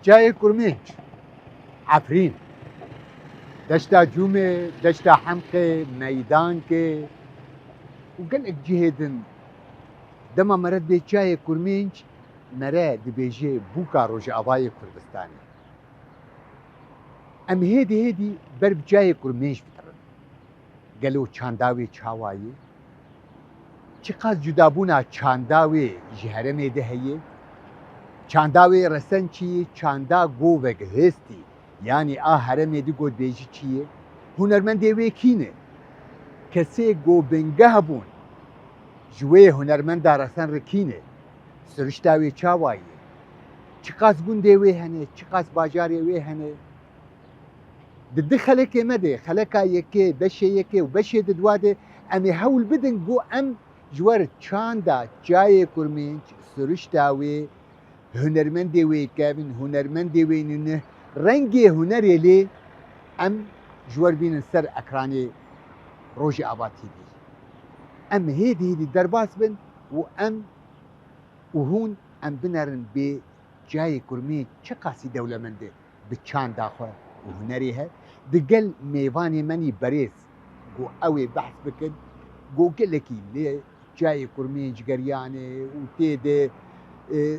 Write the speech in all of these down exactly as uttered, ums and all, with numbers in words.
Çiyayê Kurmênc, Efrîn, deşta Cûmê, deşta Hemqê, Meydankê û gelek cihê din. Dema mere dibê Çiyayê Kurmênc, mere dibêje bûka Rojavayê Kurdistanê. Em hêdî hêdî ber bi Çiyayê Kurmênc bitirin. Gelo çanda wê çawa ye? Çiqas cudabûna çanda wê ji herêmê de heye? Çanda wê resen çi ye? Çanda govek hestî, yanî a herêmê di gotbêjî çi ye? Hunermendê wê kî ne? Kesê go bingeh bûn ji wê hunermenda resen re kî ne? Sirişta wê çawa ye? Çiqas gundê wê hene? Çiqas bajarê wê hene? Di du xelekê me de, xeleka yekê, beşê yekê û beşê di dua de, em ê hewl bidin ku em ji wer çanda Çiyayê Kurmênc, sirişta wê, hunermendê wê kevin, hunermendê wê nûne, rengê hunerê lê em ji wer bînin ser ekranê Rojava T V. Em hêdî hêdî derbas bin û em û hûn em binerin bê Çiyayê Kurmê çiqasî dewlemend e bi çanda xwe û hunerê he. Digel mêvanê me nî berêz ku ew ê behs bikin, ku gelekî lê Çiyayê Kurmê cigeriyane û tê de, e,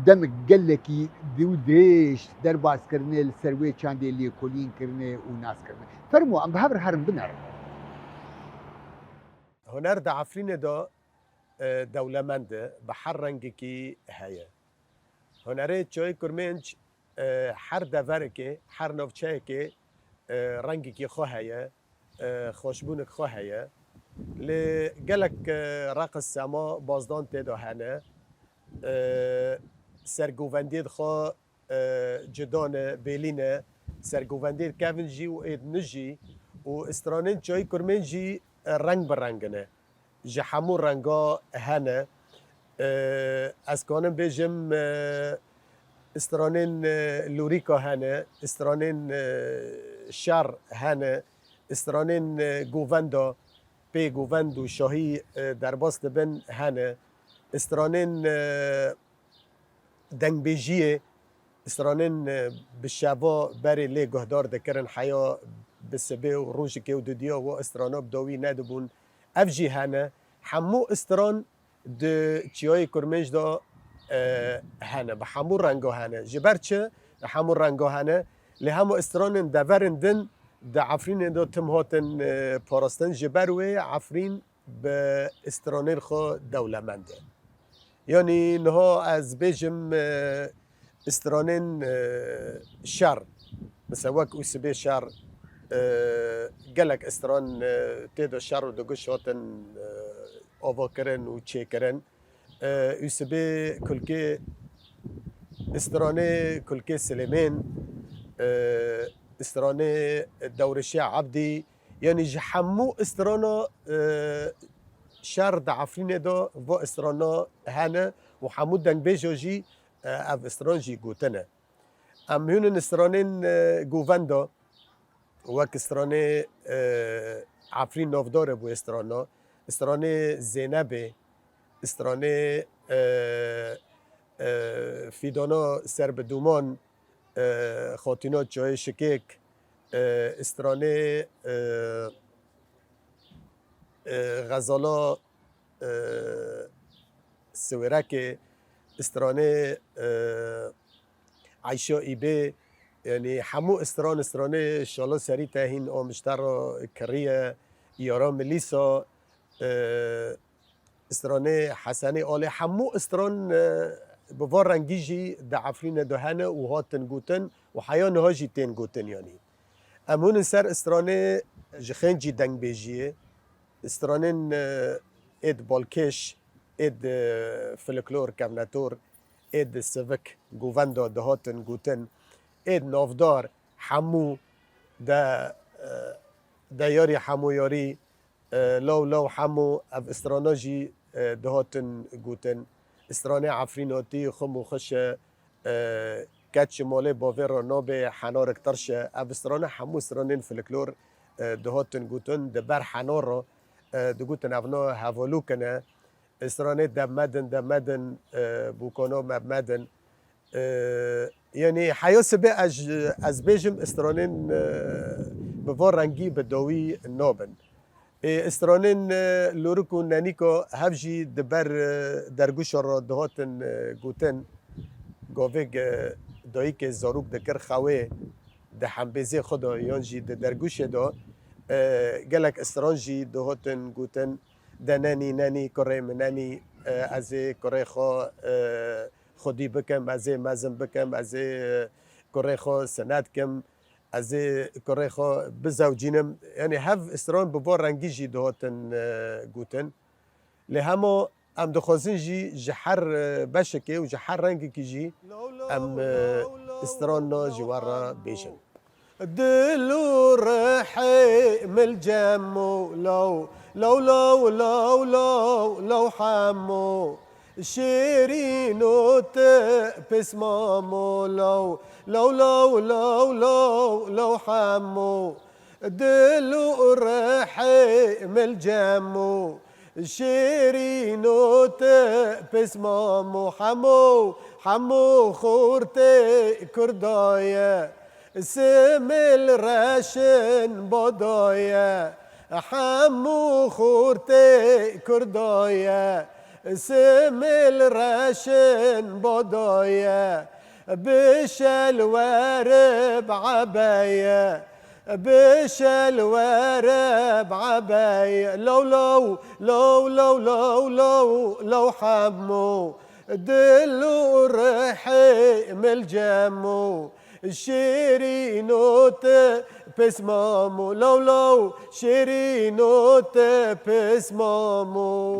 demek gelekî dû dirêj derbas kirine, li ser wê çandê lêkolîn kirine û nas kirine. Fermo, em bi hev re herin binerin. Huner di Efrînê de, e, dewlemend e, bi her rengekî heye. Hunerê Çiyayê Kurmênc, e, her deverekê, her navçeyekê, e, rengekî xwe heye, e, xweşbûnek xwe heye. Lê gelek, e, reqs sema bazdan tê de hene. E, sergovendiyê xwe, e, cuda ne, bêlî ne. Sergovendiyê kevin jî û êd nû jî û stranên Çiyayê Kurmênc jî, e, reng bi reng ne. Ji hemû renga hene. E, ez kanim bêjim, e, stranên, e, lûrîka hene, stranên, e, şer hene, stranên, e, govenda, pê govend û şahî, e, derbas dibin hene, stranên, e, dengbêjiyê, stranên, e, bi şeva berê lê guhdar dikirin, heya bi sibê û rojikê û didiya wa strana bi dawî nedibûn. Ev jî hene. Hemû stran di Çiyayê Kurmênc de, e, hene. Bi hemû renga hene. Ji ber çi? Bi hemû renga hene. Lê hemû stranên deverên din di Efrînê de tim hatin, e, parastin. Ji ber wê Efrîn bi stranên xwe dewlemend e. Yanî niha ez bêjim, e, stranên, e, şer, mesela wek Ûsibê şer, e, gelek stran, e, tê de şer û diguş hatin, e, avakirin û çêkirin. E, Ûsibê kulkê, stranê kulkê Silêmên, e, stranê Dewrişê Ebdî, yanî ji hemû strana, e, şer di Efrînê de va strana hene û hemû dengbêja jî, e, ev stran jî gotine. Em hûnin stranên, e, govenda, wek stranê, e, Efrîn navdar e bû strana, stranê Zeynebê, stranê, e, e, Fîdana Serbiduman, e, Xatîna Çiyayê Şikêk, e, stranê, e, e, Xezala, e, Siwêrekê, stranê, e, Eyşa Îbê, yanî hemû stran, stranê Şala Serî te hîn a min ji te re kiriye, Yara Milîsa, e, stranê Hesenê Alê, hemû stran, e, bi van rengî jî di Efrînê de hene û hatin gotin û heya niha jî tên gotin yanî. Em hûnin ser stranê ji xêncî dengbêjiyê, stranên, e, êd balkêş, êd, e, folklor, kevnetor, êd sivik, govenda dihatin gotin. êd navdar hemû de, e, de yarî hemû yarî, e, law law hemû ev strana jî, e, dihatin gotin. Stranê Efrînatî, xum û xişe, e, keç ji malê bavê re nabê, henarik tirşe. Ev strane hemû stranên folklor, e, dihatin gotin. Di ber henar re, e, digotin evna hevalûk in e. Stranê demedin, demedin, e, bûkana me medin. E, yanî heya sibê ez, ez bêjim stranên, e, bi van rengî bi dawî nabin. Ê, stranên, e, Lorik û Nenîka hev jî di ber, e, dergûşa re dihatin, e, gotin. Gavêk, e, dayikê zarok dikir xewê di hembêzê xwe de yan jî di dergûşê de, e, gelek stran jî dihatin gotin, de nenî, nenî, kurê min nenî, e, ez ê kurê xwe, e, xwedî bikim, ez ê mezin bikim, ez ê, e, kurê xwe sinet kim, ez ê kurê xwe bizewcînim. Yanî hev stran bi van rengî jî dihatin, e, gotin. Lê hema em dixwazin jî ji her, e, beşekê û ji her rengekî jî em, e, strana ji we re bêjin. Dil û rihê mil cemo law, law, law, law, law, law hemo. Şêrîn û ti pismamo law, law, law, law, law, law hemo. Dil û rihê mil cemo, şêrîn û ti pismamo. Hemo, hemo xortê Kurda ye, simil reşin bada ye. Hemo xortê Kurda ye, simil reşin bada ye. Bi şelwerib ebeye, bi şelwerib ebeye. Law, law, law, law, law, law, law hemo. Dil û rihê mil cemo, şêrîn û ti pismamo. Law, law, şêrîn û ti pismamo.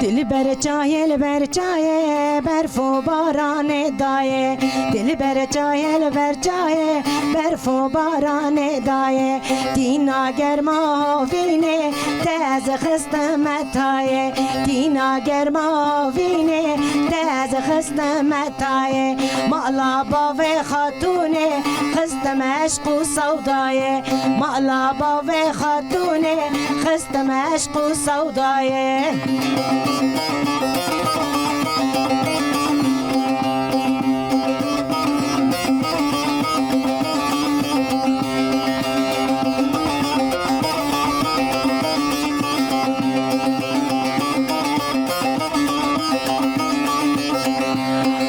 Dilber çayê li ber çayê, berf û baranê dayê. Dilber çayê li ber çayê, berf û baranê dayê. Tîna germa havînê, te ez xistime tayê. Tîna germa havînê, te ez xistime tayê. Mala bavê xatûnê, xistime eşq û sewdayê. Mala bavê xatûnê, xistime eşq û sewdayê.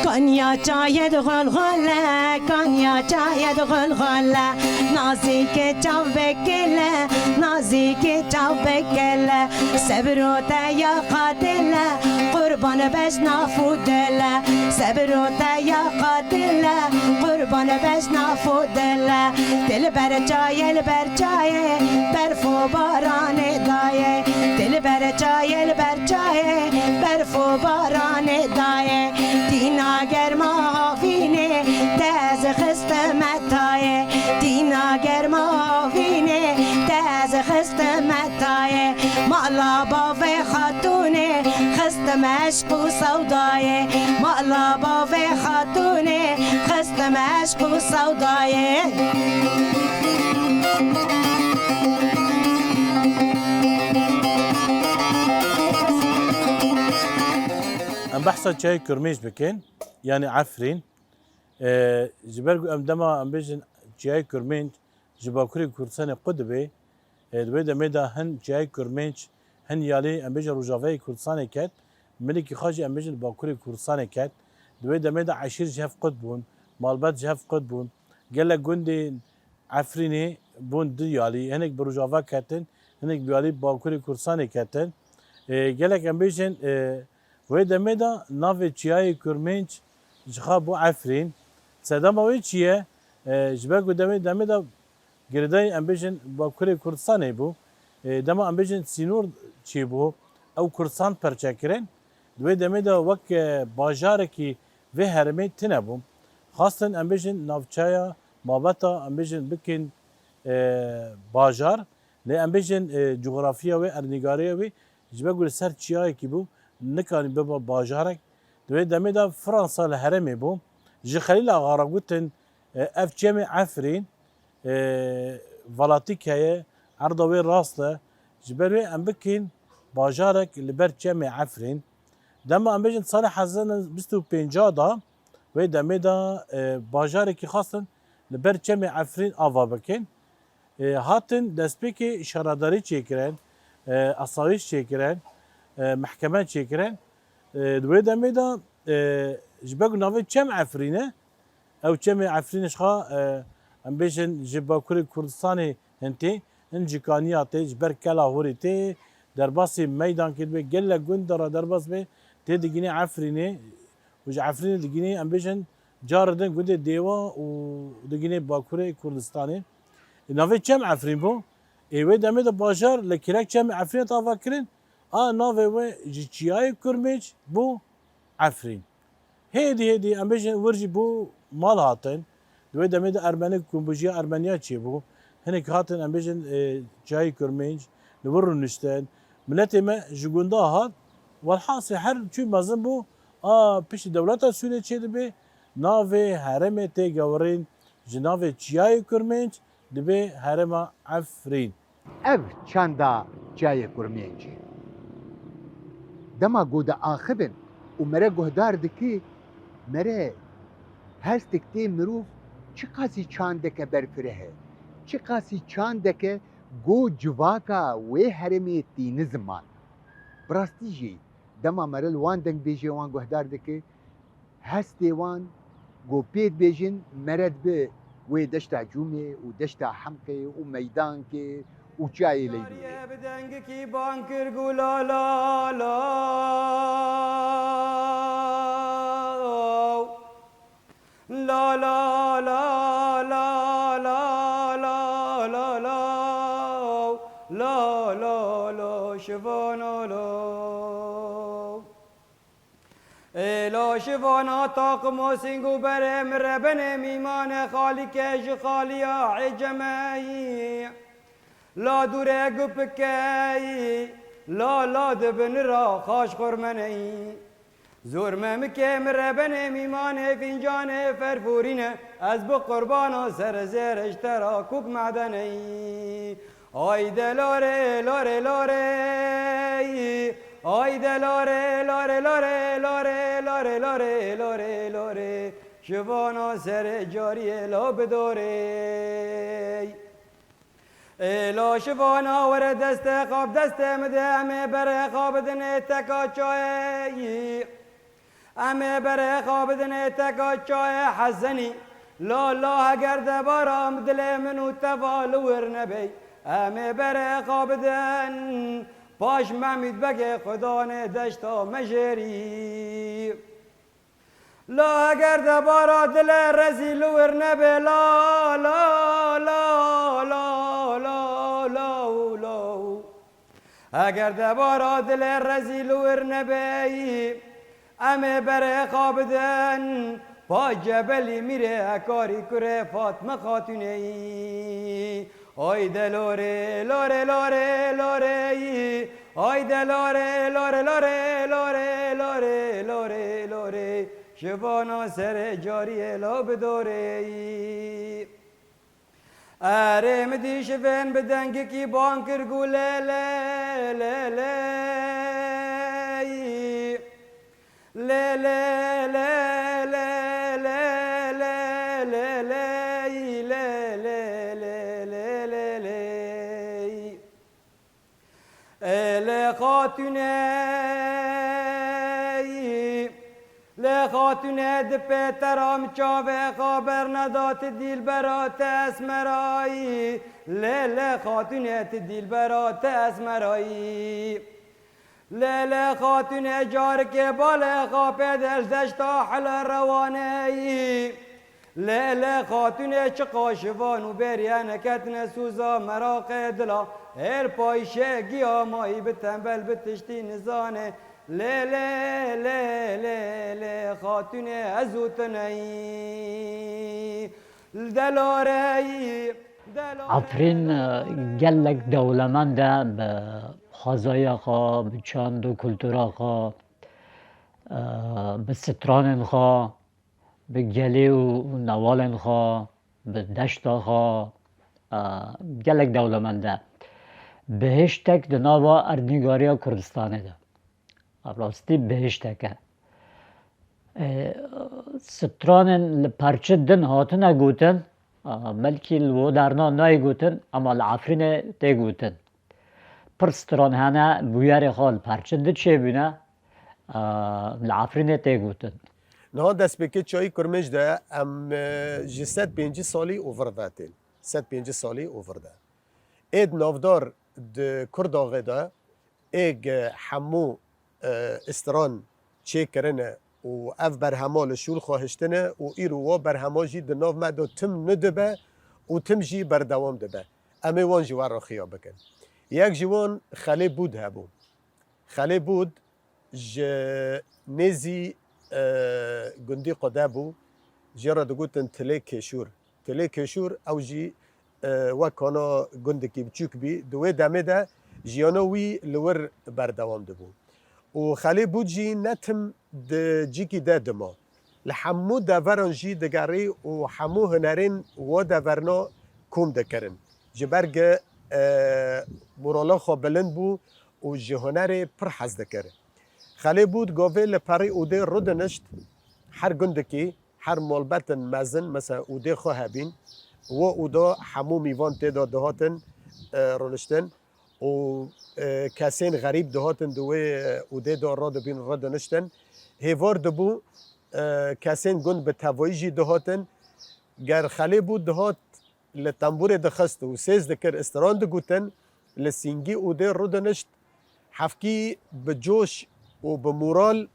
Kanya çayê di xulxule, kanya çayê di xulxule. Nazîkê çav bikile, nazîkê çav bikile. Sebro te ya qatile, qurban bejna fudile. Sebro te ya qatile, qurban bejna fudile. Dilber çayê li ber çayê, berf û baranê dayê. Dilber çayê li ber çayê, berf û baranê dayê. Tîna germa havînê, te ez xistime tayê. Tîna germa havînê, te ez xistime tayê. Mala bavê xatûnê, xistime eşq û sewdayê. Mala bavê xatûnê, xistime eşq û sewdayê. Em behsa çiyayê Kurmênc bikin, yanî Efrîn. E, ji ber ku em dema em bêjin çiyayê Kurmênc ji Bakurê Kurdistanê qut dibe, e, di wê demê de hin çiyayê Kurmênc, hin yalî em bêjin Rojavayê Kurdistanê ket, milikî xwe jî em bêjin Bakurê Kurdistanê ket. Di wê demê de eşîr ji hev qut bûn, malbat ji hev qut bûn. Gelek gundên Efrînê bûn du yalî, hinek bi Rojava ketin, hinek bi yalî Bakurê Kurdistanê ketin. E, gelek em bêjin, e, wê demê de navê çiyayê Kurmênc Ji xwe bû Efrîn. Sedema wê çi ye? E, ji ber ku demê, demê de girêdayî, em bêjin, Bakurê Kurdistanê bû. E, dema, em bêjin, sînor çêbû, ew Kurdistan perçe kirin. Di wê demê de wek, e, bajarekî vê herêmê tune bû. Xwestin, em bêjin, navçeya mabeta, em bêjin, bikin, e, bajar. Lê, em bêjin, e, cografya wê, erdnîgariya wê ji ber ku li ser çiyayekî bû, nikanî bibe bajarek. Di wê demê de Fransa li herêmê bû. Ji Xelîl Axa re gotin, e, ev çemê Efrîn, e, velatîk heye, erda wê rast e. Ji ber wê em bikin bajarek li ber çemê Efrîn. Dema, em bêjin, salê hezar û neh sed û bîst û pênc de, wê demê de, e, bajarekî xwestin li ber çemê Efrîn ava bikin. E, hatin destpêkê şaredarî çêkirin, e, asayîş çêkirin, e, mehkeme çêkirin. E, di wê demê de, e, ji ber ku navê çem Efrîn e, ew çemê Efrîn ji xwe, e, em bêjin ji Bakurê Kurdistanê hin tê, hin ji Kaniya tê, ji ber Kela Horê tê, derbasî meydankê dibe, gelek gund re derbas be, tê digînê Efrînê û ji Efrînê digînê, em bêjin, carê din gundê Dêwa û digînê Bakurê Kurdistanê. Navê çem Efrîn bû. Ê wê demê de bajar li kirek çemê Efrînê tê ava kirin. A navê wê ji Çiyayê Kurmênc bû Efrîn. Hêdî hêdî, em bêjin, wir jî bû mal hatin. Di wê demê de Ermenik, kombijiya Ermeniya çêbû. Hinek hatin, em bêjin, e, Çiyayê Kurmênc, li wir rûniştin. Miletê me ji gunda hat. Welhasil her çû mezin bû. A piştî dewleta Sûriyê çêdibe. Navê herêmê tê gewirîn ji navê Çiyayê Kurmênc dibe herêma Efrîn. Ev çanda Çiyayê Kurmêncê. Dema ku diaxivin û mere guhdar dike, mere hestik tê mirov çiqasî çandeke berfireh e, çiqasî çandeke ku civaka wê herêmê tîne ziman. Bi rastî jî dema mere li wan dengbêjê wan guhdar dike, hestê wan ku pê dibêjin mere dibe wê deşta Cûmê û deşta Hemqê û Meydankê û Çiyayê Leylûyê. Bi dengikî bang kir ku la la la. La la la la la la la la la la la la şivana la. Ê la şivana taqim û sîng û berê min re benê mîmane xalîke ji xaliya ecemeyî. La dûre gupikeyî, la la di bin ra xaş xurmeneyî. Zor memikê min re benê mîmanê fîncanê ferfûrîne, ez bi qurbana ser zêre ji te ra kûk medeneyî. Ay de lore, lore, lore, ay de lore, lore, lore, lore, lore, lore, lore, lore, şivana serê cariyê la bidore. Ê la şivana were deste xab deste min de, em ê berê xabidinê teka çayeyî. Em ê berê xabidinê teka çayê Hesenî. La la heger debara em dilê min û teva li wir nebey. Em ê berê xabidin paş Memîd Begê Xudanê deşta Mejêrî. La eger debara dilê rezî li wir nebe, la, la, la, la, la, la, la. Eger debara dilê rezî li wir nebe, em ê berê xabidin pa Cebelî Mîrê Hekarî kurê Fatme Xatûnê. Ay de lore, lore, lore, lore, ay de lore, lore, lore, lore, şivana serê cariyê la bidore. Erê min dî şivên bi dengikî bang kir ku le, le, le, le. Le, le, le, le, le, le, le, le, le, le, le, le, le. Ê lê xatûnê, lê xatûnê di pê te ra min çavê xwe berneda ti dîlbera te esmerayî. Lê, lê xatûnê ti dîlbera te esmerayî. Lê lê xatûnê carikê balê xapê del deşta hile rewaneyî. Lê lê xatûnê çiqa şivan û bêriye neketine sûza meraqê dila. Hêl payşê giya mayî bi tembel bi tiştî nizane. Lê lê lê lê lê xatûnê ez û tu neyî. Delareyî, delareyî. Efrîn e, gelek dewlemend e bi xwezaya xwe, bi çand û kultura xwe, e, bi stranên xwe, bi gelê û newalên xwe, bi deşta xwe, e, gelek dewlemend e. Bihiştek di nava erdnîgariya Kurdistanê de. Rastî bihiştek e. E, stranên li perçe din hatine gotin, a, belkî li wo derna nayê gotin, ema li Efrînê tê gotin. Pir stran hene, bûyerê xwe li perçe din çêbûne, a, li Efrînê tê gotin. Niha destpêkê çayî Kurmêj de em e, ji sed pêncî salî û vir ve tên. Sed pêncî salî û vir de. Êd navdar di Kurdaxê de êg hemû e, stran çêkirine û ev berhema li şûl xwe hiştine û îro wa berhema jî di nav me de tim nidibe û tim jî berdewam dibe. Em ê wan ji we re xiya bikin. Yek ji wan Xelê Bûd hebû. Xelê Bûd ji nêzî e, gundî Qude bû. Jê re digotin Tilê Kêşûr. Tilê Kêşûr ew jî e, wek kana gundekî biçûk bî. Di wê demê de jiyana wî li wir berdewam dibû. Û Xelê Bûd jî ne tim di cîkî de dima. Li hemû deveran jî digerî û hemû hunerên wa deverna kom dikirin. Ji ber ge e, morala xwe bilind bû û ji hunerê pir hez dikir. Xelê Bûd gavê li perî odê rûdinişt, her gundekî, her malbetin mezin, mesela odê xwe hebîn, wo oda hemû mîvan tê de dihatin e, rûniştin û e, kesên xerîb dihatin di wê e, odê de radibîn, radiniştin. Hêvar dibû e, kesên gund bi tevayî jî dihatin. Ger Xelê Bûd dihat, li tembûrê dixist û sêz dikir, stran digotin, li sîngî odê rûdinişt, hevkî bi coş û bi moral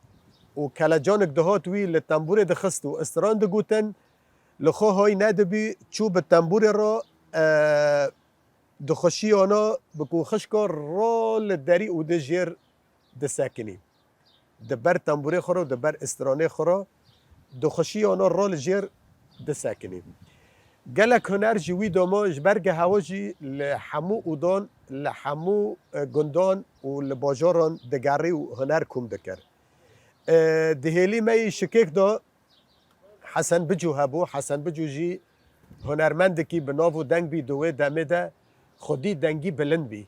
û kelecanik dihat wî li tembûrê dixist û stran digotin, li xwe hay nedibî, çû bi tembûrê re e, di xweşiyana bi ku xişka ra li derî odê jêr disekinî. Di ber tembûrê xwe re û di ber stranê xwe re di xweşiyana ra li jêr disekinî. Gelek huner ji wî doma, ji ber ge hewa jî li hemû odan, li hemû e, gundan û li bajaran digerî û huner kom dikir. E, di hêlî me yî Şikêk de Hesen Bicû hebû. Hesen Bicû jî hunermendekî bi nav û deng bî di wê demê de, xwedî dengî bilind bî.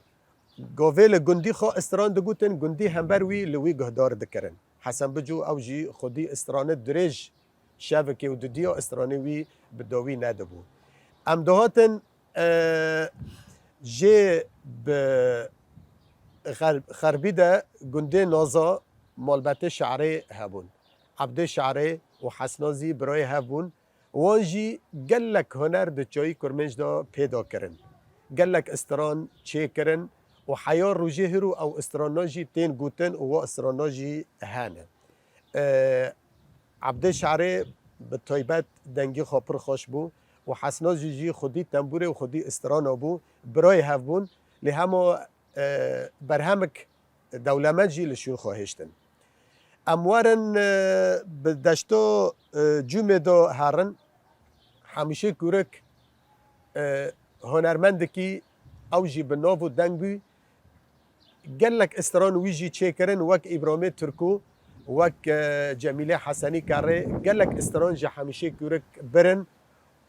Gavê li gundî xwe stran digotin, gundî hember wî li wî guhdar dikirin. Hesen Bicû ew jî xwedî strane dirêj şevekê û didiya stranê wî bi dawî nedibû. Em dihatin e, jê bi Xer- Xerbî de gundê Naza malbetê Şarê hebûn. Ebdê Şarê û Hesna zî birayê hev bûn. Wan jî gelek huner di çayî Kurmênc de pêda kirin. Gelek stran çêkirin û heya rojê hiro ew strana jî tên gotin û wa strana jî hene. E, Ebdê Şarê bi taybet dengî xwe pir xweş bû û Hesna jî jî xwedî tembûrê û xwedî strana bû. Birayê hev bûn. Lê hema e, berhemik dewlemend jî li şûn xwe hêştin. Em werin e, bi deşto e, Cûmê do herin. Hemîşê Kûrik e, hunermendekî ew jî bi nav û deng bû. Gelek stran wî jî çêkirin, wek Îbramê Tirkû, wek e, Cemîlê Hesenî Kerrê, gelek stran ji Hemîşê Kûrik birin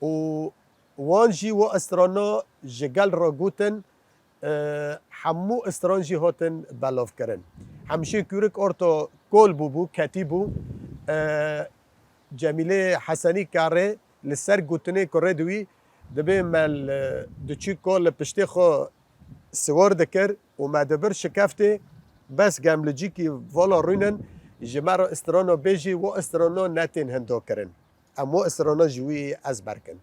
û wan jî wa strana ji gel re gotin, e, hemû stran jî hatin belavkirin. Hemşê Kûrik orto kol bûbû, ketî bû. E, Cemîlê Hesenî Karê li ser gotinê kurê di wî dibê me li diçû kol li piştê xwe siwar dikir û me dibir şikeftê, bes gem li cîkî vala rûnin, ji me re strano bêjî, wo strano netên hindo kirin. Em wo strano ji wî ezber kin.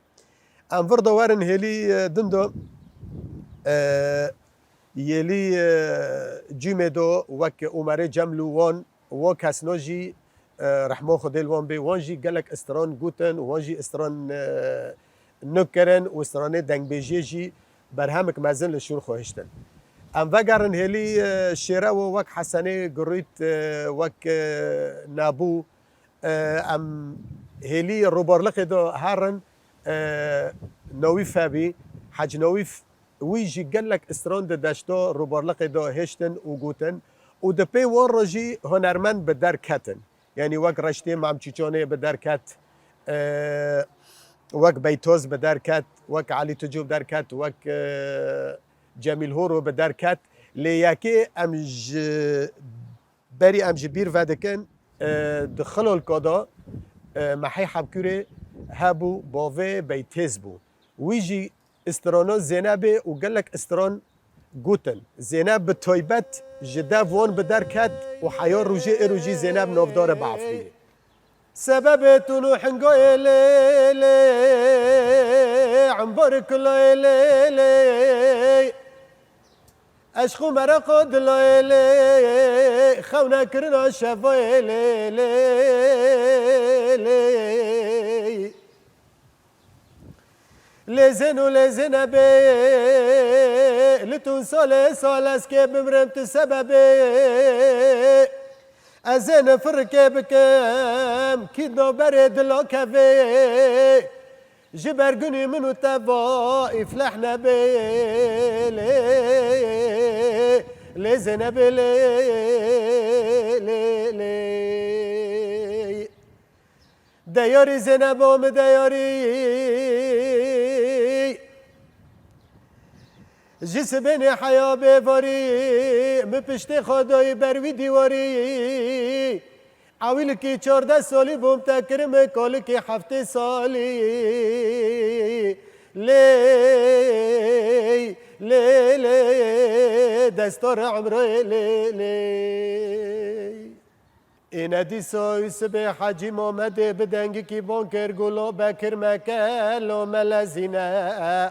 Em vir de werin hêlî, e, din de, e, Yêlî, e, cûmê do wek Umerê Cemlû wan, wo kesno jî, e, rehmo Xwedê li wan bê, wan jî gelek stran gotin, wan jî stran, e, nû kirin û stranê dengbêjiyê jî berhemik mezin li şûr xwe hiştin. Em vegerin hêlî, e, şêrewo wek Hesenê Gurît, e, wek, e, Nebû, e, em hêlî Rûbarliqê de herin, e, Newîf hebî, Hec Newîf, wî jî gelek stran di deşto Rûbarliqê de hêştin û gotin û di pê wan re jî hunermend bi der ketin. Yanî wek Reştê Mam Çîçonê bi der ket, e, wek Beytoz bi der ket, wek Elî Tucû bi der ket, wek, e, Cemîl Horo bi der ket. Lê yekê em ji berî em ji bîr vedikin, e, di Xilolka de, e, Mehê Hebkûrê hebû, bavê Beytêz bû. Wî jî strana Zênebê û gelek stran gotin. Zêneb bi taybet ji dev wan bi der ket û heya rojê êro jî Zêneb navdar e bi Efrînê. Sebebê tûn û hingayê lê lê, embar kulayê lê lê. Eşq û mereqa dilayê lê, xewna kirina şevayê lê lê lê. Lê Zên û lê Zênebê, li tûn salê sal ez kê bimrim ti sebebê. Ez ê nifirikê bikim, kî navberê dila kevê. Ji ber gunî min û te va îfleh nebê lê, lê Zênebê lê, lê, lê. Deyarî Zênebo mi deyarî. Ji sibênê heya bêvarî, mi piştê xwe dayî ber wî dîwarî. Ewilkî çardeh salî bûm te kirime kolikî heftê salî. Lê, lê, lê, destor emrê lê, lê. Êne dîsa û sibê Hecî Mamedê bi dengikî ban kir, got, Lo Bekir meke, lo melezîne.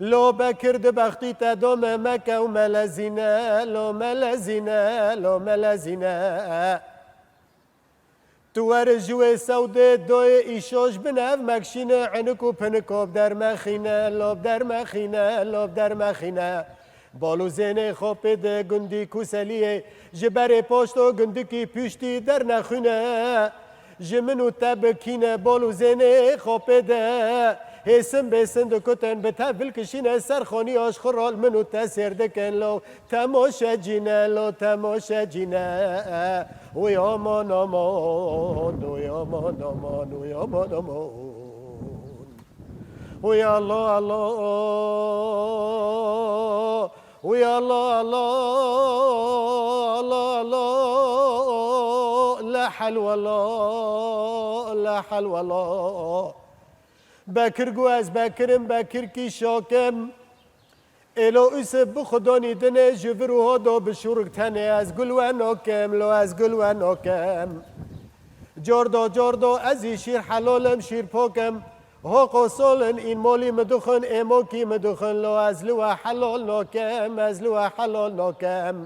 Lo Bekir di bextî te dome meke û melezîne, lo melezîne, lo melezîne. Tu were ji wê sewdê doyê îşoj bi nev mekşîne, enik û piniko bi dermexîne, lo bi dermexîne, lo bi dermexîne. Bal û zênê xwe pê de gundî Kuseliyê, ji berê poşto gundikî piştî dernexwîne. Ji min û te bikîne bal û zênê xwe pê de. Hêsin bêsin dikutin bi te vilkişîne, ser xoniya ji xwe re min û te sêr dikin lo. Temoşecîne lo temoşecîne. Uy aman aman, uy aman aman, uy aman aman. Uy Allah Allah, uy Allah Allah, Allah Allah, la hel wela, la hel wela. Bekir got ez Bekir im, Bekir kî şakim. Êlo Usif bi xudanî dinê ji vir û hodo bi şûrik tenê ez gul we nokem, lo ez gul we nokem. Cordo cordo ez î şîr helol im, şîr pokim. Hoko solin în molî mi dixwin, êmokî mi dixwin, lo ez li we helol nokem, ez li we helol nokem.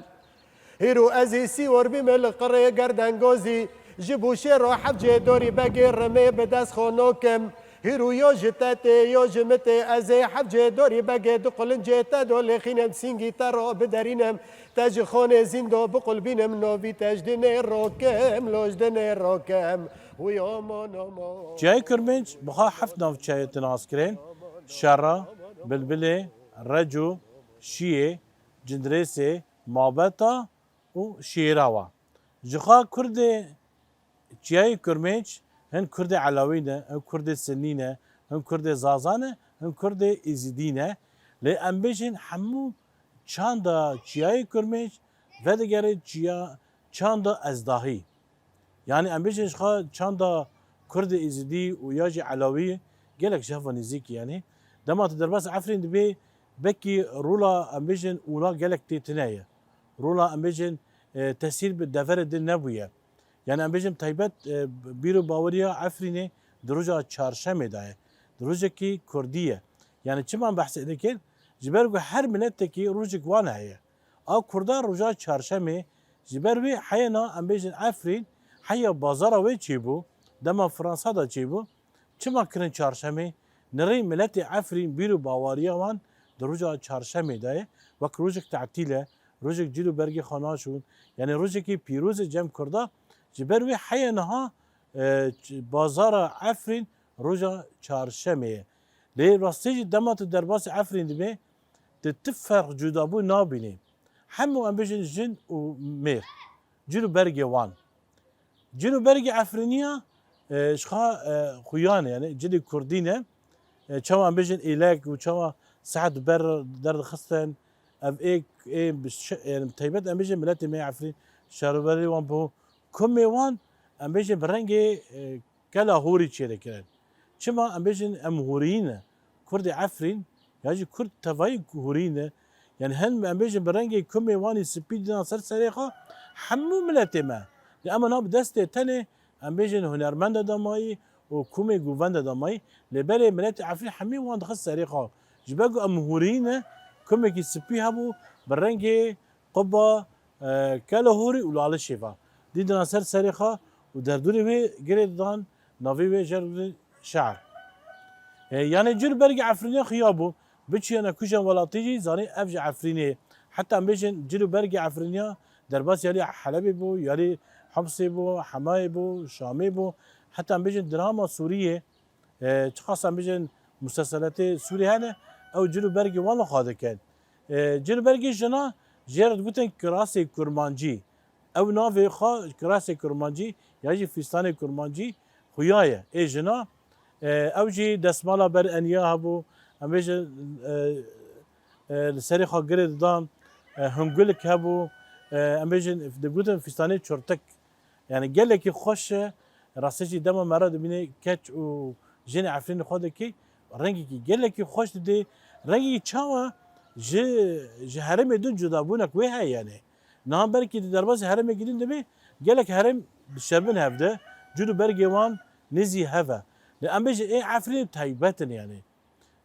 Hîrû ez ê sîwor bîme li qirê gerdengozî, ji bûşê re hevcê dorî begê rimê bi dest xwe nokim. Hîrû yo ji te tê, yo ji min tê, ez ê hevcê dorî begê di qulincê te do lêxînim, sîngî te re biderînim, te ji xonê zîndo biqulbînim, novî te ji dinê rokim, lo ji dinê rokim. Wî aman aman. Çiyayê Kurmênc bi xwe heft navçeyê tê naskirin, Şera, Bilbilê, Reco, Şiyê, Cindirêsê, Mabeta û Şêra wa. Ji xwe Kurdê Çiyayê Kurmênc hin Kurdê Elawî ne, hin Kurdê Sinnî ne, hin Kurdê Zaza ne, hin Kurdê Êzidî ne. Lê em bêjin hemû çanda Çiyayê Kurmênc vedigere çiya, çanda Ezdahî. Yanî em bêjin ji xwe çanda Kurdê Êzidî û ya jî Elawî gelek ji hev ve nêzîk e. Yanî dema tu derbas Efrîn dibê, bekî rola em bêjin ûna gelek tê tune ye. Rola em bêjin, e, tesîr bi deverê din nebûye. Yanî em bêjin taybet, e, bîr û baweriya Efrînê di roja çarşemê de ye. Di rojekî kurdî ye. Yanî çima em behsê dikir? Ji ber ku her miletekî rojek wan heye. A Kurda roja çarşemê, ji ber wê heya niha em bêjin Efrîn, heya bazara wê çêbû, dema Fransa de çêbû. Çima kirin çarşemê? Nirê miletê Efrîn bîr û bawariya wan di roja çarşemê de ye, wek rojek tetîl e, rojek cil û bergê xwe naşûn, yanî rojekî pîroz e cem Kurda. Ji ber wê heya niha, e, ç-, bazara Efrîn roja çarşemê ye. Lê rastî jî dema tu derbasî Efrîn dibê, tu ti ferq cudabûn nabînî. Hemû em bêjin jin û mêr. Cil û bergê wan. Cil û bergê Efrîniya, e, ji xwe, e, xuyan e, yani cilê kurdî ne. E, çawa em bêjin êlek û çawa sehet ber derdixistin, ev ê, ê bi şe-, yani taybet em bêjin miletê me Efrîn, şaroberê wan bû, kumê wan, em bêjin bi rengê, e, kela hûrî çêdikirin. Çima em bêjin em hûriyî ne? Kurdê Efrîn, ya jî Kurd tevayî hûriyî ne. Yani hin em bêjin bi rengê kumê wan î spî dîna ser serê xwe hemû miletê me. Lê ema na bi destê tenê em bêjin hunermenda damayî û kumê govenda damayî. Lê belê miletê Efrîn hemî wan dixist serê xwe. Ji ber ku em hûriyî ne, kumekî spî hebû bi rengê quba, e, kela hûrî û lalişê ve. Dîdina ser serê xwe û derdorê wê girê didan, navê wê jê re digotin şe'r. E, yani cil û bergê Efrînê xuya bû, biçiyane kujen welatî jî zanî ev ji Efrînê. Heta em bêjin cil û bergê Efrîniya derbas yalî Helebê bû, yalî Himsê bû, Hemayê bû, Şamê bû. Heta em bêjin drama Sûriyê, e, çiqas em bêjin museseletê Sûrî hene, ew cil û bergê wan li xwe dikin. E, cil û bergê jina jê re digotin kirasê kurmancî. Ew navê xwe kirasê kurmancî ya jî fîstanê kurmancî xuya ye. Ê jina, e, ew jî destmala ber eniya hebû, em bêjin, e, e, li serê xwe girê didan, e, hungulik hebû, e, em bêjin digotin fîstanê çurtik. Yani gelekî xweş e. Rastî jî dema me re dibîne keç û jinê Efrînê xwe dikî, rengekî gelekî xweş didê. Rengekî çawa ji, ji herêmê din cudabûnek wê heye yani. Niha belkî di derbasî herêmekî din dibê gelek herêm dişebin hev de, cil û bergê wan nêzî hev e. Lê em bêjin ê Efrînê taybet in yani.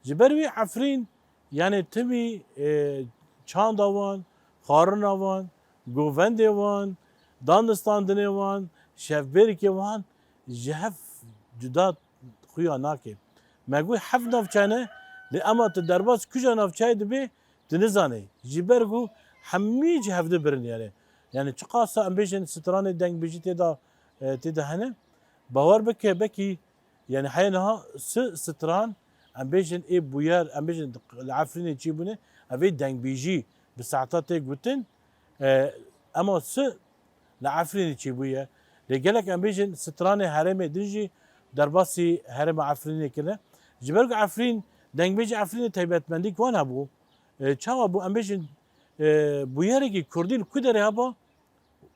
Ji ber wî Efrîn, yani timî, e, çanda wan, xwarina wan, govendê wan, danistandinê wan, şevbêrkê wan ji hev cuda xuya nake. Me got heft navçe ne, lê ema tu derbas kuja navçeyê dibê, tu nizanî. Ji ber ku hemî ji hev de birin yani. Yani çiqasa em bêjin stranê dengbêjî tê de, e, tê de hene. Bawer bike, belkî Yani heya niha si stran, em bêjin ê bûyer, em bêjin li Efrînê çêbûne, ev ê dengbêjî bi saeta tê gotin, e, ema si li Efrînê çêbûye. Lê gelek em bêjin stranê herêmê din jî derbasî herêma Efrînê kirine. Ji ber ku Efrîn, dengbêjê Efrînê taybetmendî wan hebû. E, çawa bû? Em bêjin, e, bûyerekî kurdî li ku derê heba,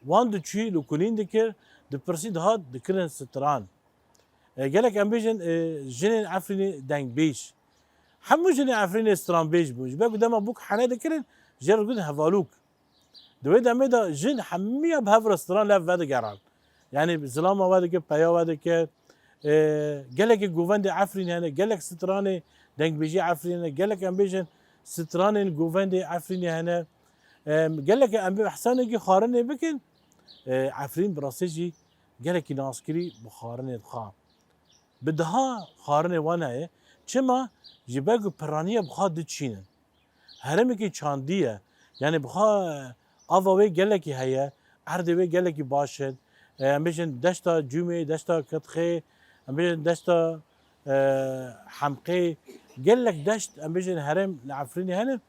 wan diçû li kulîn dikir, dipirsî dihat dikirin stran. E, gelek em bêjin, e, jinên Efrînê dengbêj. Hemû jinên Efrînê stranbêj bûn. Ji ber ku dema bûk hene dikirin, jê re digotin hevalûk. Di wê demê de jin hemiya bi hev re stran lev vedigeran. Yani zilama vedikir, peya vedikir. E, gelekî govendê Efrînê hene, gelek stranê dengbêjî Efrînê hene, gelek em bêjin stranên govendê Efrînê hene. E, gelek em bê behsanekî xwarinê bikin, e, Efrîn bi rastî jî gelekî naskirî bi xwarinê dixwe. Bi daha xwarinê wan heye. Çima? Ji ber ku piraniya bi xwe diçînin. Herêmekî çandî ye. Yani bi xwe ava wê gelekî heye. Erdê wê gelekî baş in. E, em bêjin deşta Cûmê, deşta Kitxê, em bêjin deşta, e, Hemqê. Gelek deşt, em bêjin herêm li Efrînê hene.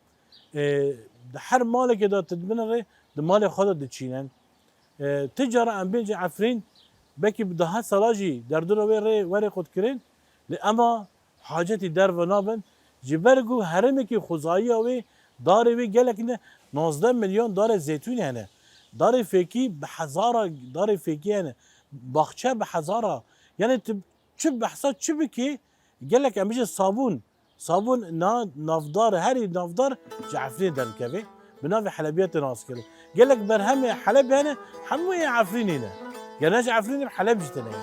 E, di her malekê de tu dibinirê, di malê xwe de diçînin. E, ti cara em bên ji Efrîn, belkî bi daha sala jî derdora wê rê were qutkirin, lê ema hacetî derve nabin. Ji ber ku herêmekî xwezayî ya wê, darê wê gelek ne, nozdeh milyon darê zeytûnê hene. Darê fêkî bi hezara darê fêkî hene. Baxçe bi hezara. Yani tu çi behsa çi bikî, gelek em bêjin sabûn. Sabûn na navdar, herî navdar ji Efrînê derdikeve. Bi navê Helebiyetê nas kirî. Gelek berhemê Helebê hene, hemû yê Efrînê ne. Ger ne ji Efrînê, Heleb jî tune ye.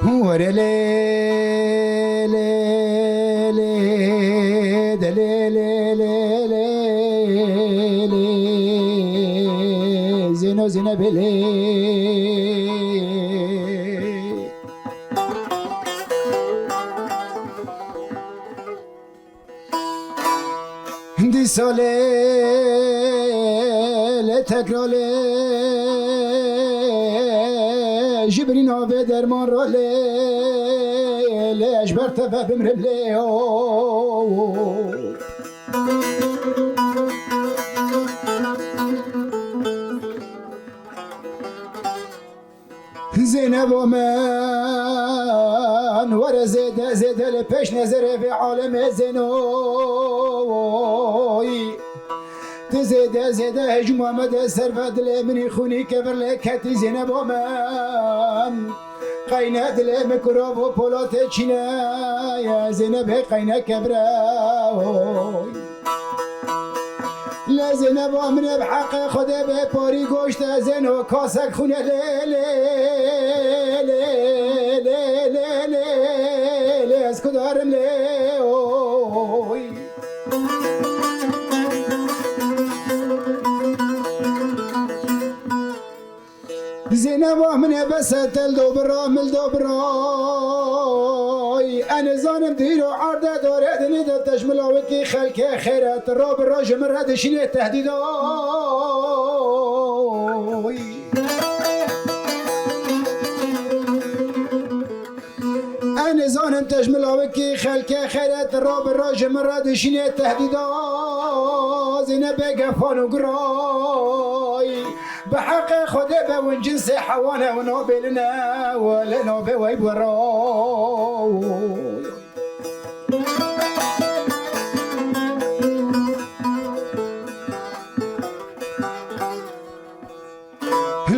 Were lê, lê, lê, de lê, lê, lê, lê, lê, Zêno, Zênebê lê. Dîsa lê, lê tekra lê, ji birî navê derman ra lê, lê ez ji ber te ve bimrim lê, o. Zênebo min, were zêde, zêde li pêş nezerê vê alemê Zênoy. Tu zêde, zêde hejûma me de ser ve dilê min î xûnî kevir lê ketî Zênebo min. Qeyne dilê min kurov û polatê çîne ye, Zênebê qeyne kevire oy. Lê Zêneba min ê bi heqê Xwedê bê parî goşte Zêno kasek xûne lê, lê, lê, ez kudarim lê oy. Zêneba min e bes e tel do bira, mil do bira. E nizanim dîro erde dore dinî de te ji min lawikî xelkê xêret ro bi ro ji min re dişînê tehdîda. E nizanim te ji min lawikî xelkê xêret ro bi ro ji min re dişînê tehdîda. Zênebê gefan û giray. Bi heqê Xwedê be win cinsê hewane û nabêline û lê nabê wey bi ra.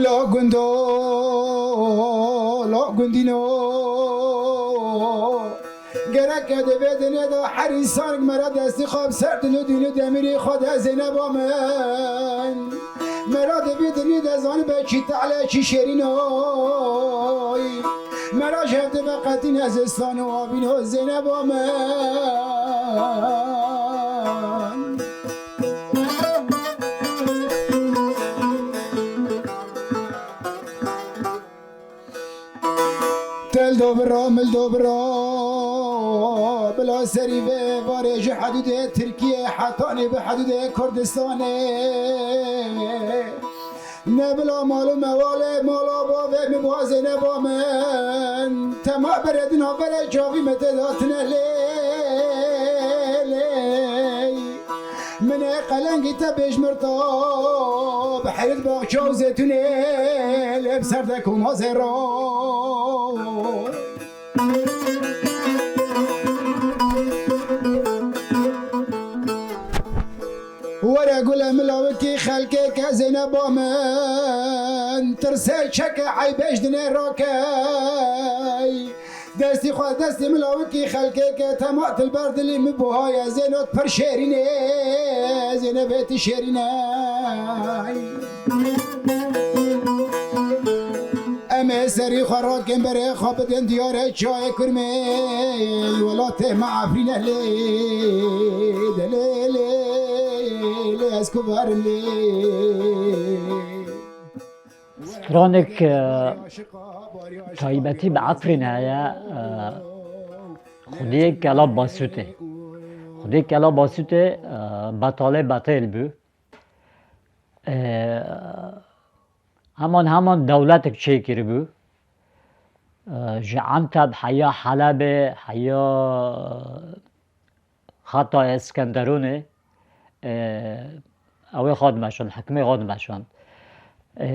La gundo, la gundîno. Gerek e di vê dinê de her însanek me re destî xwe bi ser dil û dîn û demîrî xwe de Zêneba min. Me re di vî dinî de zanibe çi tehle çi şêrîn oy. Me re ji hev dibe qetî ne zistan û avîn o Zêneba min. Tel do bira, mil do bira, bila serî vê varê ji hedûdê Tirkiyê hetanî bi hedûdê Kurdistanê. Ne bila mal û mewalê mala bavê min bazê neba min. Tema berê dina berê çavî me tê datine lê, lê. Min ê qelengî te bêjmirta, bi heyet baxça û zêtûnê lê bi ser de koma zêra. Were gule milawikî xelkê ke Zeyneba min, tirsê çeke eybêj dinê rakey. Destî xwe destî milawikî xelkê ke tema til ber dilî min buha ye, Zênot pir şêrîn e, Zênebê tu şêrîn e. Em ê serî xwe rakin berê xwe bidin diyarê çiyayê Kurmê, welatê me Efrîn e lê, de lê, lê, lê, ez ku verim lê. Stranek, e, taybetî bi Efrînê heye, e, xwediyê Kela Basûtê. Xwediyê Kela Basûtê, e, betalê betêl bû. E, heman heman dewletek çêkiribû. E, ji Enteb heya Helebê, heya Xetayê Skenderûnê, e, ew ê xwe dimeşand, hikmê xwe dimeşand. E,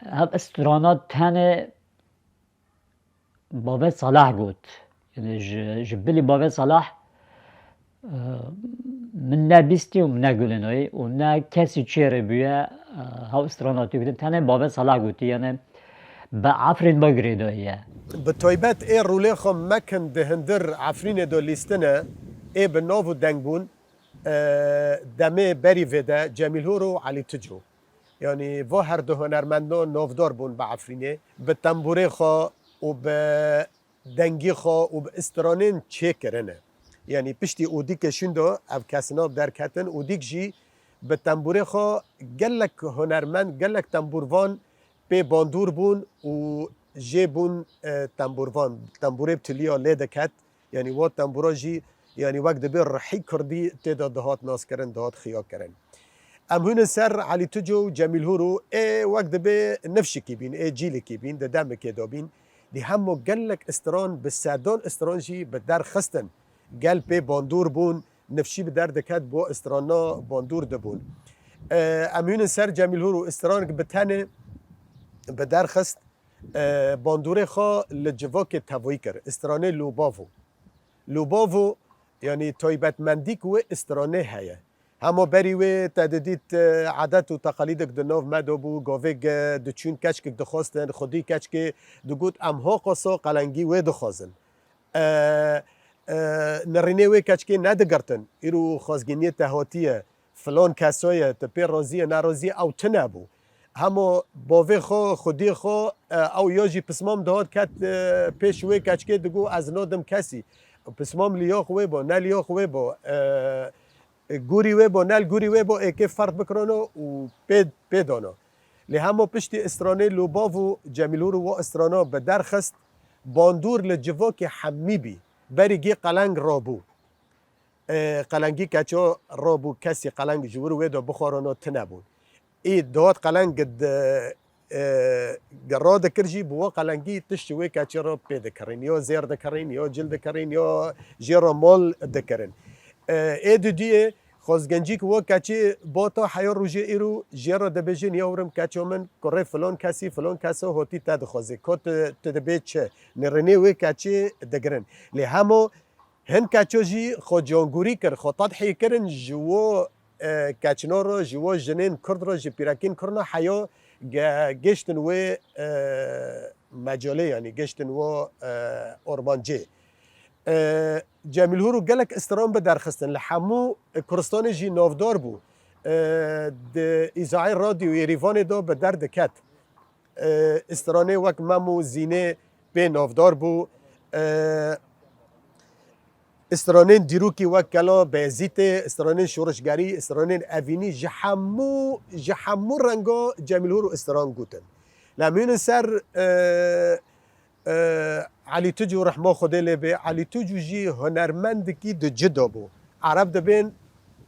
ev strana tenê Bavê Salah got. Yani ji, ji bilî Bavê Salah, e, min ne bîstî û min ne gulinoyî û ne kesî çêrê bûye, e, hew strana tê gotin. Tenê Bavê Salah gotî, yani bi Efrîn ve girêdayî ye. Bi taybet ê rûlê xwe mekin di hindir Efrînê de lîstine, ê bi nav û deng bûn, e, demê berî vê de Cemîl Hor û Elî Tico. Yanî va her du hunermendo navdar bûn bi Efrînê. Bi tembûrê xwe, û bi dengê xwe û bi stranên çêkirine. Yanî piştî Ûdîkê şûn de ev kesina derketin, Ûdîk jî bi tembûrê xwe gelek hunermend, gelek tembûrvan pê bandûr bûn û jê bûn, e, tembûrvan. Tembûrê bi tiliya lê diket, yanî wa tembûra jî, yanî wek dibê rihî kurdî tê de dihat naskirin, dihat xiya kirin. Em hûnin ser Elî Tuco û Cemîl Hûr û ê wek dibê nifşikî bîn, ê cîlikî bîn, di demikê de bîn. Dî hemo gelek stran, bi sedan stran jî bi der xistin. Gel pê bandûr bûn, nifşî bi der diket, bo strana bandûr dibûn. E, em hûnin ser Cemîl Hûr û stranek bi tenê bi der xist, e, bandûrê xwe li civakê tevayî kir. Stranê Lûbavo. Lûbavo, yanî taybetmendîk wê stranê heye. Hema berî wê te didît, e, edet û teqalîdek di nav me de bû, gavêk, e, diçûn keçkek dixwestin, xwedî keçkê digot, em ha qasa qelengî wê dixwazin. E, e, nirînê wê keçkê nedigirtin. Îro xwezgîniyê te hatiye, filan keso ye, tu pê razî ye, nerazî ye, ew tune bû. Hema bavê xwe, xwediyê xwe, e, ew ya jî pismam dihat ket, e, pêş wê keçkê digot, ez nadim kesî. Pismam liya xwe wê bo, ne liya xwe wê bo, e, e, gûrî wê bo, ne li gûrî wê bo, êkê ferq bikirano û pê, pê dano. Lê hema piştî stranê Lûbav û Cemîlhûr û wa strana bi der xist, bandûr li civakê hemî bî. Berî gê qeleng rabû. E, qelengî keça rabû, kesî qeleng ji wir wê de bixwarano tune bûn. Ê dihat qeleng di, e, radikirin jî bi wa qelengî tişt ji wê keçê re pê dikirin. Ya zêr dikirin, ya cil dikirin, ya jê re mal dikirin. E, ê didiyê xwezgencîk wa keçê bata heya rojê îro jê re dibêjin, ya wirim keça min, kurê filan kesî, filan keso hotî te dixwaze. Ka tu, tu dibê çi? Nirînê wê keçê digirin. Lê hema hin keça jî xwe cangûrî kir, xwe tedhî kirin ji wo, e, keçina re, ji wo jinên kurd re, ji pîrekên kurd re heya ge-, gêştin wê, e, mecalê, yanî gêştin wo, e, ormancê. E, Cemîlhûr û gelek stran bi derxistin, li hemû Kurdistanê jî navdar bû. E, di îzayê radyo Yerîvanê de bi der diket. E, stranê wek Mem û Zînê pê navdar bû. E, stranên dîrokî wek Kela Beyezîtê, stranên şorişgerî, stranên evînî ji hemû, ji hemû renga Cemîlhûr û stran gotin. Lê em hûnin ser, e, e, Elî Tucu, rehma Xwedê lê bê. Elî Tucu jî hunermendekî di cida bû. Ereb dibên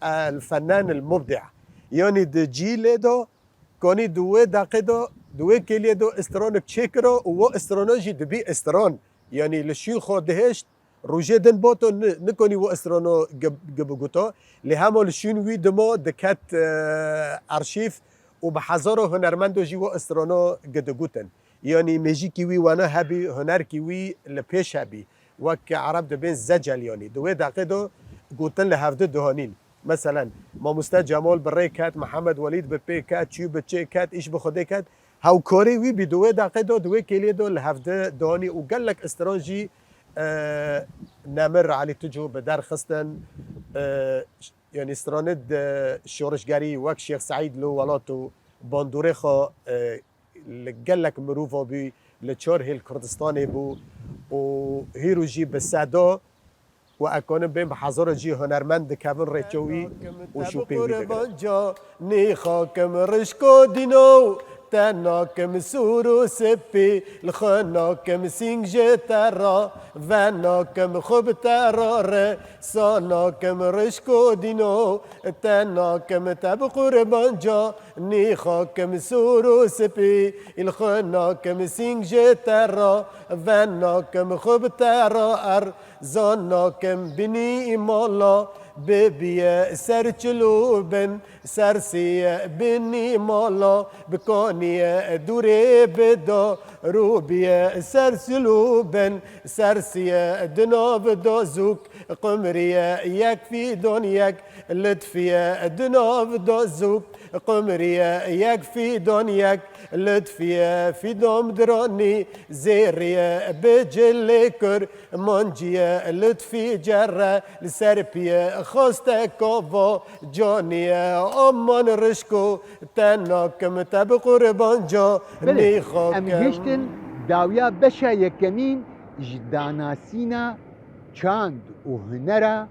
el fennen el mubdi. Yanî di cî lê de, kanî di wê deqê de, di wê kêliyê de stranek çêkira û wa strana jî dibî stran. Yanî li şûn xwe dihêşt, rojê din bato ni-, nikanî wa strana gi-, gi biguta. Lê hema li şûn wî dima diket, e, arşîv û bi hezara hunermendo jî wa strana gi digutin. Yanî mêjîkî wî wena hebî, hunerkî wî li pêş hebî. Wek Ereb dibên zecel, yanî di wê deqê de gotin li hevdi dihanîn. Meselen, mamoste Cemal bi rê ket, Mihemed Welîd bi pê ket, çû bi çê ket, îş bi Xwedê ket. Hewkarê wî bî di wê deqê de, di wê kêliyê de li hevdi dihanî û gelek stran jî, e, nemir Elî Tucu bi der xistin. E, yanî stranê di şorişgerî wek Şêx Seîd li welat û bandorê xwe, e, li gelek mirova bû, li çar hêl Kurdistanê bû û hîro jî bi seda û ekonim bên bi hezara jî hunermend dikevin rêça wî û şûpê wî digirin. Nî xakim rişko dîno, te nakim sûr û sipî, li xwe nakim sîng ji te re, ve nakim xwe bi te re re, sa nakim rişko dîno, te nakim te bi qurbanca, nî xakim sûr û sipî, îl xwe nakim sîng ji te re, ven nakim xwe bi te re er, zan nakim binî mala, bibiye ser çil û bin, ser siye binî mala, bikaniye dûrê bida, rûbiye ser çil û bin, ser siye di nav da zûk, qumriye yek fîdan yek, Litfiye di nav da zûk, qumriye yek fîdan yek, litfiye fîdam diranî, zêriye bi cilê kur, manciye litfî cerre, li ser piye xaste kava, caniye aman rişko, te nakim te bi qurbanca, Belê, nîxakim. Em gihiştin Dawiya beşa yekemîn ji danasîna çand û hunera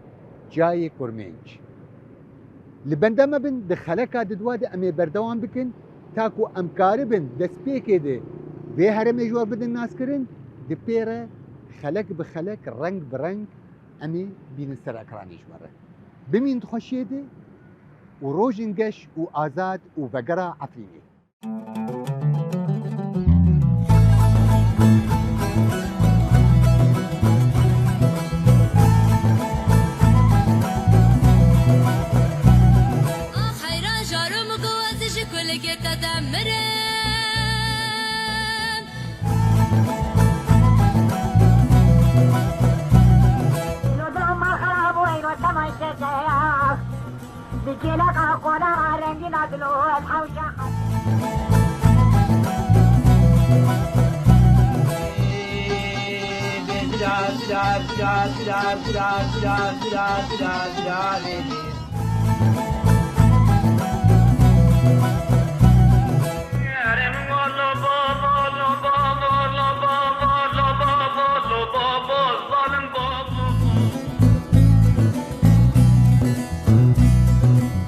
cayê kurmênc. Li benda me bin, di xeleka didwa de em ê berdewam bikin, ta ku em karibin destpêkê de vê herêmê ji we bidin naskirin, di pê re xelek bi xelek, reng bi reng em ê bînin ser ekranê ji we re. Bimîn di xweşiyê de û rojin geş û azad û vegera Efrînê. Ah, heyran jarim ku ez ji kulkê te demirim. Lo dema xerab û eyro temaşe te ya. Bi kêleka kola rengîna dilo ez hewşa.